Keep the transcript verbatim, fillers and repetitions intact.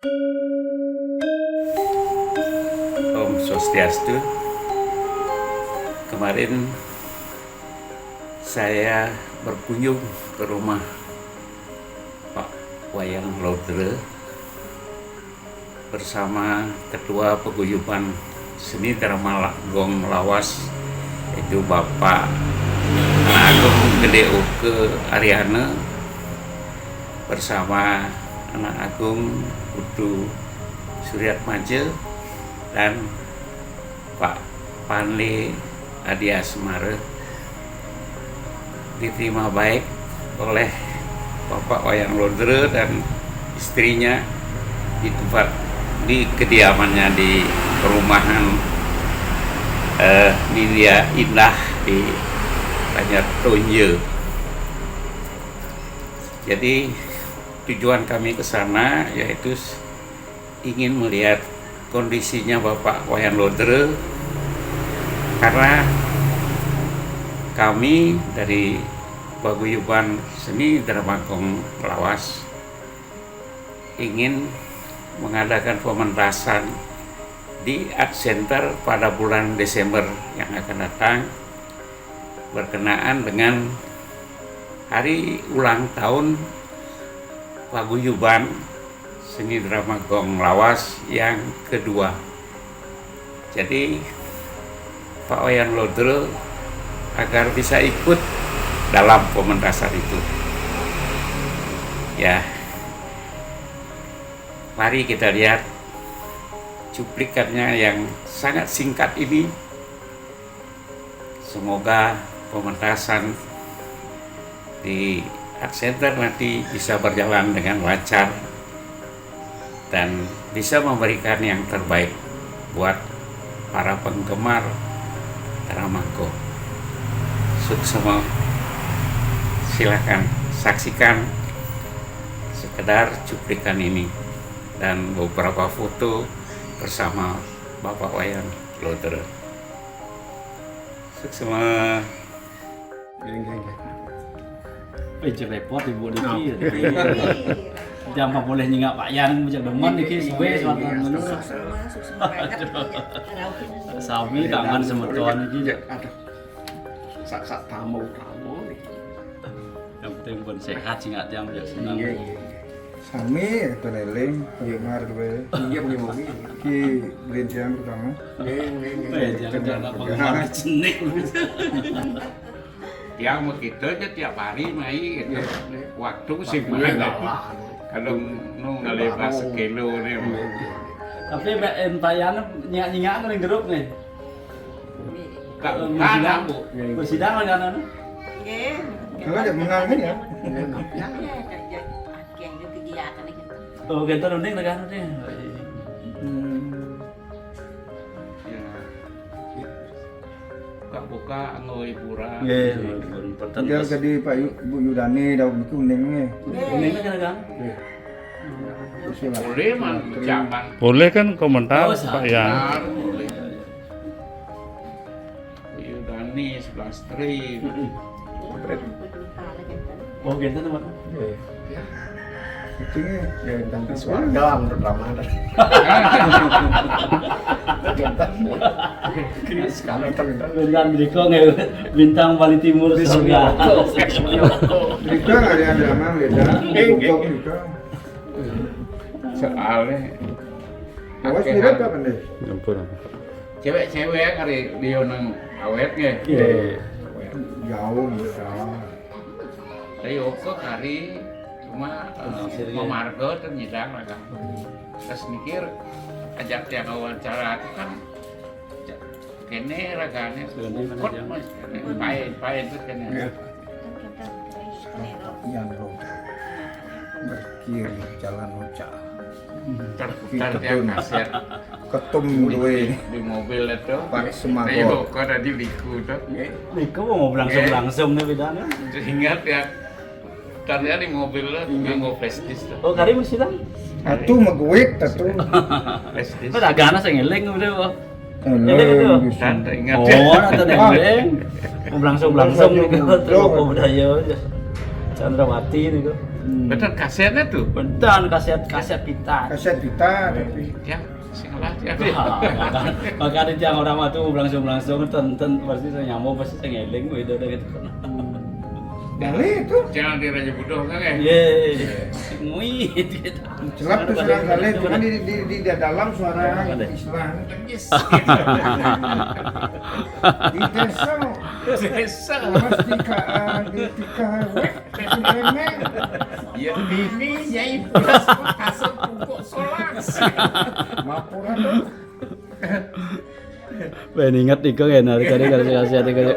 Om Swastiastu. Kemarin saya berkunjung ke rumah Pak Wayan Lodre bersama Ketua Paguyuban Seni Drama La- Gong Lawas, yaitu Bapak Anak Agung Gede Oke Ariana, bersama Anak Agung Putu Suryatmaja dan Pak Panli Adi Asmara, diterima baik oleh Bapak Wayan Lodre dan istrinya di tempat, di kediamannya, di perumahan eh, Nindya Indah di Banjar Tonje. Jadi tujuan kami ke sana yaitu ingin melihat kondisinya Bapak Wayan Lodre, karena kami dari Paguyuban Seni Drama Gong Lawas ingin mengadakan pementasan di Art Center pada bulan Desember yang akan datang, berkenaan dengan hari ulang tahun Paguyuban Seni Drama Gong Lawas yang kedua. Jadi Pak Wayan Lodre agar bisa ikut dalam pementasan itu. Ya, mari kita lihat cuplikannya yang sangat singkat ini. Semoga pementasan di Art Center nanti bisa berjalan dengan lancar dan bisa memberikan yang terbaik buat para penggemar drama Gong. Suksma, silakan saksikan sekedar cuplikan ini dan beberapa foto bersama Bapak Wayan Lodre. Suksma. Nggih, nggih, nggih. Eh, cek repot ibu niki. Nah. Niki. Jangan boleh nyingak Pak Yan, cek demen niki, suwe, iya, iya, suwe, iya, suwe. Suksma, suksma banget. Sami kangen semeton niki. Aduh. Sak-sak tamu-tamu niki. Yang penting pun sehat, singak tiang, ya, senang. Iya, iya, iya. Sami, ya, keliling, penggemar, gue. Iya, penggemar, iya. Ki, belian pertama. Iya, iya, iya. Eh, jangan-jangan penggemar cenik. Tiang mah gitu aja tiap hari mai gitu. Iya. Waktu sih mana. Kalau nu ngalih sekilo nih. Iya, iya. Tapi mbak, entayannya nyingak-nyingak ning grup nih. Kak, bukan, Bu. Bersidang lah kan, anu? Nggih. Kalau ada menang kan ya? Nggih, nggih, nggih, nggih, kegiatan gitu. Oh, kita runding lah kan, nih. Hmm. Ya. Buka-buka anggo hiburan. Nggih, hiburan. Tinggal tadi Pak Yu-, Bu Yudani, Daud Miki, uning nih. Nggih. Uning kan, kan? Nggih. Boleh, man, zaman. Boleh kan komentar, oh, Pak Yan? Benar, boleh. Iya, Dani, sebelas trip. Mm-mm. Oh, gitu, Pak. Iya. Itu ya, ya, dan di swarga menurut Ramadan. Sekali kan, kan. Bintang Bali Timur, di surga. Juga ada yang drama beda. Iya, iya. Juga. Soalnya awas, akeh mirip apa nih? Ampun. Cewek-cewek kari dia nang awet nggih. Iya. Jauh, jauh. Tapi oke kari cuma, eh, mamarga tuh nyidang lah kan. Terus mikir ajak tiang wawancara itu kan kene ragane, ukut, Mas, kene. Paen, paen tuh kene. Iya. Yang roda berkiri jalan ucap. Putar-putar tiang kaset. Ketum duwe. Di mobil itu. Pak Semangkot. Ayo, kok tadi liku tuh. Liku mau langsung-langsung nih bedanya. Ingat ya. Tadi di mobil lah, nganggo flash disk tuh. Oh, kari mesti tang? Atu meguit, atu. Flash disk. Ada gana sing eling udah, kok. Eling itu. Tante ingat. Oh, nonton eling. Langsung-langsung nih, kok. Terus budaya aja. Chandrawati nih, kok. Hmm. Betul kasetnya tuh. Bentar, kaset kaset pita. Kaset pita tapi Ya, sing lah ya. Wah, makanya, makanya jangan orang mah tuh langsung langsung ten ten pasti saya nyambung pasti saya ngeling gitu udah gitu kan. Bali itu Jangan di Raja Budong kan ya. Ye, ngui gitu. celap tuh sedang kali itu kan di di di, di dalam suara Ada. Islam Yes. di desa Desa. mas di ka di tika weh di Lemen. Ya ini nyai pulas asal pupuk solas. Mapura tuh Ben ingat iko ya nari kali kalau saya saya iko.